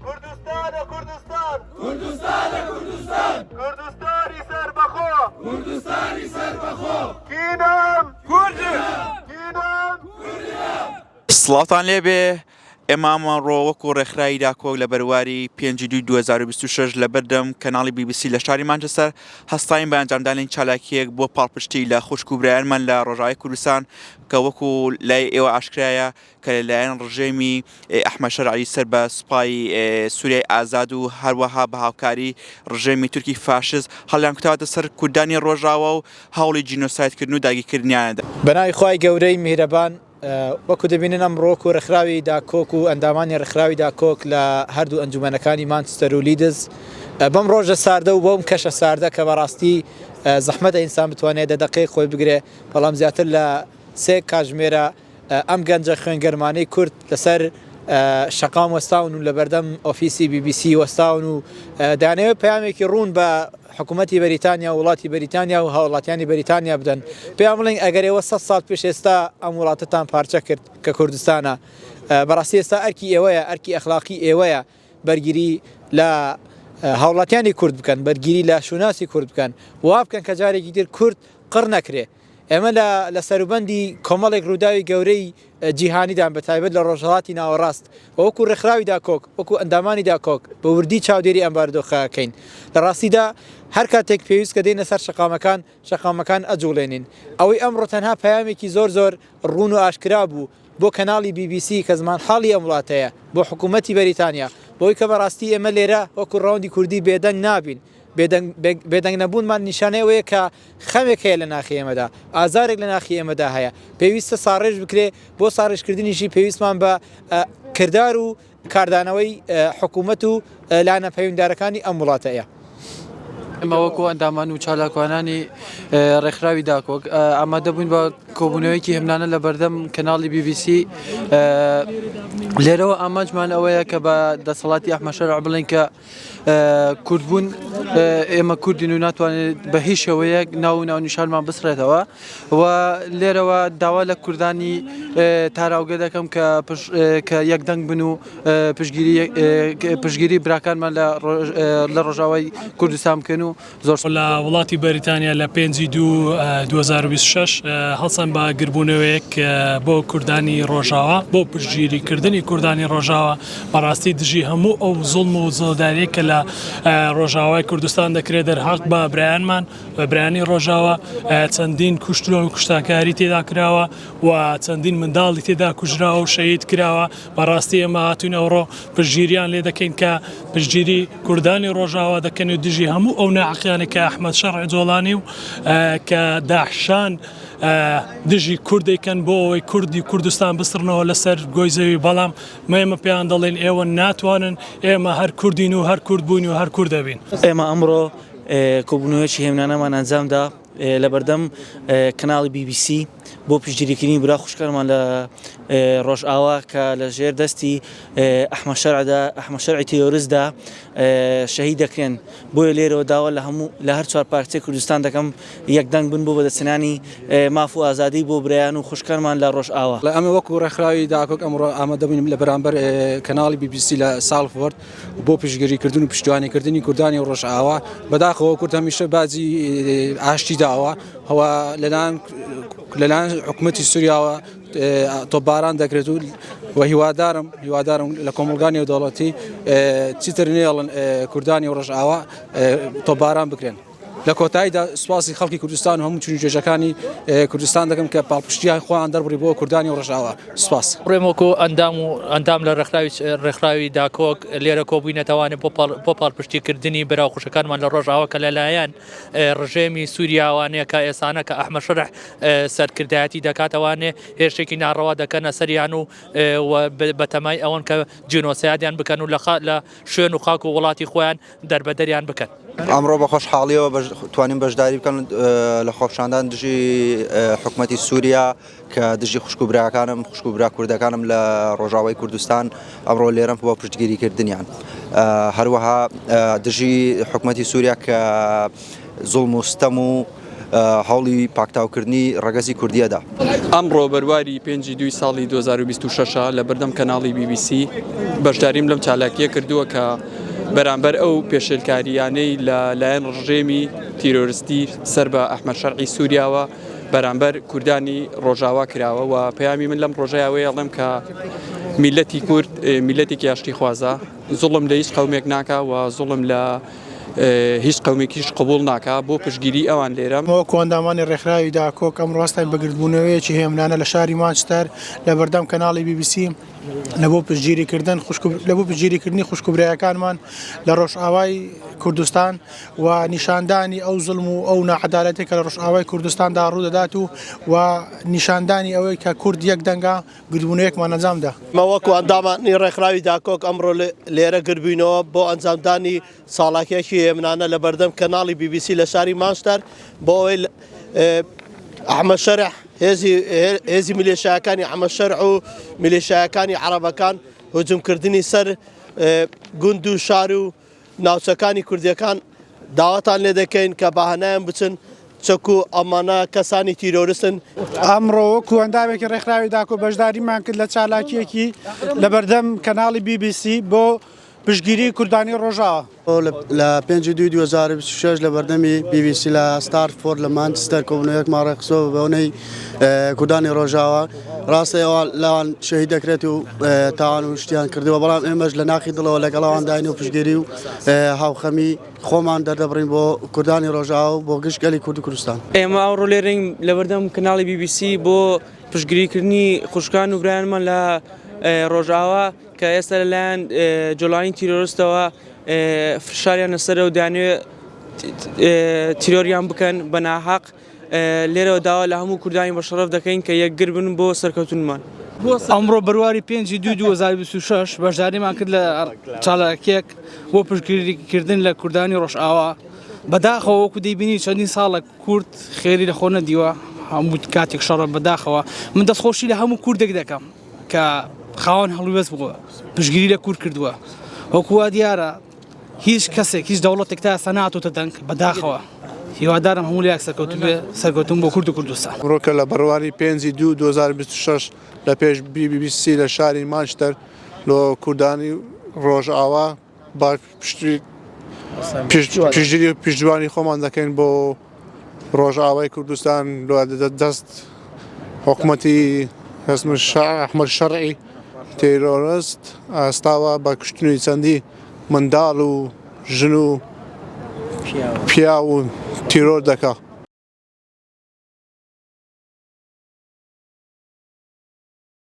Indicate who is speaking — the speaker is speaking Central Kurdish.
Speaker 1: کوردستانە کوردستان کوردستانە کوردستان کوردستانی سەربەخۆ کوردستانی سەربەخۆ کینم کوردم کینم
Speaker 2: سڵاوتان لێبێ ئێمە ئەمڕۆ وەکو ڕێکخراوی داکۆک لە بەرواری پێنجی دووی 2026 لە بەردەم کەناڵی بی بی سی لە شاری مانچستەر هەستاین بە ئەنجامدانی چالاکییەک بۆ پاڵپشتی لە خوشک و برایانمان لە ڕۆژاوای کوردستان کە وەکو لای ئێوە ئاشکرایە کە لەلایەن ڕژێمی ئەحمەد شەرعی سەر بە سوپای سوریای ئازاد و هەروەها بە هاوکاری ڕژێمی تورکی فاشست هەڵیانکوتاوەتە سەر کوردانی ڕۆژاوا و هەوڵی جینۆسایدکردن و داگیرکردنیانە دا.
Speaker 3: بەناوی خوای گەورەی میهرەبان وەکو دەبینن ئەمڕۆ وەکو ڕێکخراوی داکۆک و ئەندامانی ڕێکخراوی داکۆک لە هەردوو ئەنجومەنەکانی مانچستەر و لیدز بەم ڕۆژە ساردە و بەم کەشە ساردە کە بەڕاستی زەحمەتە ئینسان بتوانێت دە دەقەیەک خۆی بگرێ بەڵام زیاتر لە سێ کاژمێرە ئەم گەنجە خوێنگەرمانەی کورد لەسەر شەقام وەستاون و لەبەردەم ئۆفیسی بی بی سی وەستاون و دەیانەوێت پەیامێکی ڕوون بە حکوومەتی بەریتانیا و وڵاتی بەریتانیا و هاوڵاتیانی بەریتانیا بدەن پێیان بڵێن ئەگەر ئێوە 100 ساڵ پێش ئێستا ئەم وڵاتەتان پارچە کرد کە کوردستانە بەڕاستی ئێستا ئەرکی ئێوەیە ئەرکی ئەخلاقی ئێوەیە بەرگری لە هاوڵاتیانی کورد بکەن بەرگری لە شوناسی کورد بکەن وا بکەن کە جارێکی تر کورد قڕ نەکرێ ئێمە لە لە سەروبەندی کۆمەڵێک ڕووداوی گەورەی جیهانیدان بە تایبەت لە ڕۆژهەڵاتی ناوەڕاست و وەکو ڕێکخراوی داکۆک وەکو ئەندامانی داکۆک بە وردی چاودێری ئەم بارودۆخە ئەکەین. لە ڕاستیدا هەر کاتێک پێویست کە دێینە سەر شەقامەکان، شەقامەکان ئەجوڵێنین. ئەوەی ئەمڕۆ تەنها پەیامێکی زۆر زۆر ڕوون و ئاشکرا بوو بۆ کەناڵی بی بی سی کە زمانحاڵی ئەم وڵاتەیە، بۆ حکوومەتی بەریتانیا، بەوەی کە بەڕاستی ئێمە لێرە وەکو ڕەوەندی کوردی بێدەنگ نابین. بێدەنگ نەبوونمان نیشانەی ئەوەیە کە خەمێک هەیە لە ناخی ئێمەدا، ئازارێک لە ناخی ئێمەدا هەیە، پێویستە ساڕێژ بکرێ، بۆ ساڕێژکردنیشی پێویستمان بە کردار و کاردانەوەی حکوومەت و لایەنە پەیوەندیدارەکانی ئەم وڵاتەیە.
Speaker 4: ئێمە وەکو ئەندامان و چالاکوانانی ڕێکخراوی داکۆک ئامادە بووین بە کۆبوونەوەیەکی هێمنانە لە بەردەم کەناڵی بی بی سی لێرەوە ئامانجمان ئەوەیە کە بە دەسەڵاتی ئەحمەد شەرع بڵێین کە کوردبوون ئێمە کوردین و ناتوانێت بە هیچ شێوەیەک ناو و ناونیشانمان بسڕێتەوە و لێرەوە داوا لە کوردانی تاراوگە دەکەم کە کە یەکدەنگ بن و پشگیری پشگیری براکانمان لە لە ڕۆژاوای کوردستان بکەن و
Speaker 5: زۆر لە وڵاتی بەریتانیا لە پێنجی دوو 2026 هەڵسان بە گربوونەوەیەک بۆ کوردانی ڕۆژاوا بۆ پشتگیریکردنی کوردانی ڕۆژاوا بەڕاستی دژی هەموو ئەو زوڵم و زۆرداریە کە لە ڕۆژاوای کوردستان دەکرێت دەرهەق بە برایانمان بە برایانی ڕۆژاوا چەندین کوشتن و کوشتاکاری تێدا کراوە و چەندین منداڵی تێدا کوژراوە و شەهید کراوە بەڕاستی ئێمە هاتوین ئەوڕۆ پشتگیریان لێ دەکەین کە پشتگیری کوردانی ڕۆژاوا دەکەن و دژی هەموو ئەو ناحەقیانە کە ئەحمەد شەرع جۆڵانی و کە داعشان دژی کورد دەیکەن بۆ ئەوەی کوردی کوردستان بسڕنەوە لەسەر گۆی زەوی بەڵام ئێمە پێیان دەڵێن ئێوە ناتوانن ئێمە هەر کوردین و هەر کورد بووین و هەر کورد دەبین.
Speaker 6: ئێمە ئەمڕۆ کۆبوونەوەیەکی هێمنانەمان ئەنجامدا لەبەردەم کەناڵی بی بی سی بۆ پشتگیریکردنی برا خوشکانمان لە ڕۆژئاوا کە لە ژێر دەستی ئەحمەد شەرعدا ئەحمەد شەرعی تیرۆرستدا شەهید دەکرێن بۆیە لێرەوە داوا لە هەموو لە هەر چوار پارچەی کوردستان دەکەم یەکدەنگ بن بۆ بەدەستهێنانی ماف و ئازادی بۆ برایان و خوشکانمان لە ڕۆژئاوا.
Speaker 7: ئەمە وەکو ڕێکخراوی داکۆک ئەمڕۆ ئامادەبووین لە بەرامبەر کەناڵی بی بی سی لە ساڵفۆرد بۆ پشتگیریکردن و پشتیوانیکردنی کوردانی ڕۆژئاوا، بەداخەوە کورد هەمیشە باجی ئاشتی داوە و لەلایەن لەلایەن حکوومەتی سووریاوە تۆپباران دەکرێت و و هیوادارم هیوادارم لە کۆمەڵگا نێودەوڵەتی چیتر نێڵن کوردانی ڕۆژئاوا تۆپباران بکرێن. لە کۆتاییدا سوپاسی خەڵکی کوردستان و هەموو چین و توێژەکانی کوردستان دەکەم کە پاڵپشتییان خۆیان دەربڕی بۆ کوردانی ڕۆژئاوا. سوپاس.
Speaker 8: ڕێم وەکو ئەندام و ئەندام لە ڕێکخراوی ڕێکخراوی داکۆک لێرە کۆبووینەتەوانێ بۆ بۆ پاڵپشتیکردنی برا و خوشەکانمان لە ڕۆژئاوا کە لەلایەن ڕژێمی سووریاوانێ کە ئێسانە کە ئەحمەد شەرع سەرکردایەتی دەکاتەوانێ هێرشێکی ناڕەوا دەکەنە سەریان و بەتەمای ئەوەن کە جینۆسایدیان بکەن و لە شوێن و خاک و وڵاتی خۆیان دەربەدەریان بکەن.
Speaker 9: ئەمڕۆ بە خۆشحاڵیەوە توانیم بەشداری بکەن لە خۆپیشاندان دژی حکومەتی سووریا کە دژی خوشک و براکانم خوشک و برا کوردەکانم لە ڕۆژاوای کوردستان ئەمڕۆ لێرەم بۆ پشتگیریکردنیان هەروەها دژی حکومەتی سووریا کە زوڵم و ستەم و هەوڵی پاکتاوکردنی ڕەگەزی کوردییەدا.
Speaker 10: ئەمڕۆ بەرواری پێنجی دووی ساڵی 2026 لە بەردەم کەناڵی بی بی سی بەشداریم لەم چالاکییە کردووە کە بەرامبەر ئەو پێشێلکارییانەی لە لایەن ڕژێمی تیرۆرستی سەر بە ئەحمەد شەرعی سووریاوە بەرامبەر کوردانی ڕۆژاوا کراوە و پەیامی من لەم ڕۆژەیا وەیە ئەڵێم کە میللەتی کورد میللەتێکی ئاشتیخوازە زوڵم لە هیچ قەومێک ناکا و زوڵم لە هیچ قەومێکیش قبوڵ ناکا بۆ پشتگیری ئەوان لێرەم.
Speaker 11: وەکو ئەندامانی ڕێکخراوی داکۆک ئەمڕۆ هەستاین بە گردبوونەوەیەکی هێمنانە لە شاری مانچستەر لە بەردەم کەناڵی بی بی سی لە بۆ پشتگیریکردن خوشک لە بۆ پشتگیریکردنی خوشک و برایەکانمان لە ڕۆژئاوای کوردستان و نیشاندانی ئەو زوڵم و ئەو ناعەدالەتێک کە لە ڕۆژئاوای کوردستاندا ڕوودەدات و و نیشاندانی ئەوەی کە کورد یەک دەنگە گردبوونەوەیەکمان ئەنجام دا.
Speaker 12: ئێمە وەکو ئەندامانی ڕێکخراوی داکۆک ئەمڕۆ لێرە گردبووینەوە بۆ ئەنجامدانی چالاکییەکی هێمنانە لە بەردەم کەناڵی بی بی سی لە شاری مانچستەر بۆ ئەوەی ئەحمەد شەرع هێزی هێزی میلیشیاکانی ئەحمەد شەرع و میلیشیاکانی عەرەبەکان هجومکردنی سەر گوند و شار و ناوچەکانی کوردیەکان داواتان لێ دەکەین کە بەهانایان بچن چەک و ئەمانە کەسانی تیرۆرستن.
Speaker 11: ئەمڕۆ وەکو ئەندامێکی ڕێکخراوی داکۆ بەشداریمان کرد لە چالاکییەکی لەبەردەم کەناڵی بی بی سی بۆ پشتگیری کوردانی ڕۆژاوا.
Speaker 13: لە پێنج دووی 2026 لە بەردەمی بی بی سی لە ستارفۆرد لە مانچستەر کۆبوونەوەیەکمان ڕێکخستووە بە بۆنەی کوردانی ڕۆژاوا. ڕاستە ئەوان لەوان شەهید دەکرێت و تاوان و شتیان کردووە، بەڵام ئێمەش لە ناخی دڵەوە لەگەڵ ئەوانداین و پشتگیری و هاوخەمی خۆمان دەردەبڕین بۆ کوردانی ڕۆژاوا و بۆ گشت گەلی کورد و کوردستان.
Speaker 4: ئێمە ئەوڕۆ لێرەین لەبەردەم کەناڵی بی بی سی بۆ پشتگیریکردنی خوشکان و برایانمان لە ڕۆژاوا کە ئێستا لەلایەن جۆلانی تیرۆرستەوە فشاریان لەسەرە و دەیانەوێت تیرۆریان بکەن بە ناحەق. لێرەوە داوا لە هەموو کوردانی بەشەڕەف دەکەین کە یەکگر بن بۆ سەرکەوتنمان.
Speaker 11: ئەمڕۆ بەرواری پێنجی دووی 2026 بەشداریمان کرد لە چالاکیەک بۆ پشتگیریکردن لە کوردانی ڕۆژئاوا. بەداخەوە وەکو دەیبینی چەندین ساڵە کورد خێری لە خۆ نەدیوە، هەموو کاتێک شەڕە بەداخەوە. من دەستخۆشی لە هەموو کوردێک دەکەم کە خاوەن هەڵوێست بووە، پشتگیری لە کورد کردووە. وەکو وا دیارە هیچ کەسێک هیچ دەوڵەتێک تا ئێستا نەهاتۆتە دەنگ بەداخەوە هیوادارم هەموو لایەک سەرکەوتوو بێ سەرکەوتن بۆ کورد و کوردستان.
Speaker 14: ئەمڕۆکە لە بەرواری پێنجی دوو 2026 لە پێش بی بی سی لە شاری مانچستەر لۆ کوردانی ڕۆژئاوا با پشتگیری و پشتیوانی خۆمان دەکەین بۆ ڕۆژئاوای کوردستان لۆ دەست حکومەتی ئەحمەد شەرعی تیرۆرست ئاستاوە بە کوشتنی چەندی منداڵ و ژن و پیاو و تیرۆر دەکا.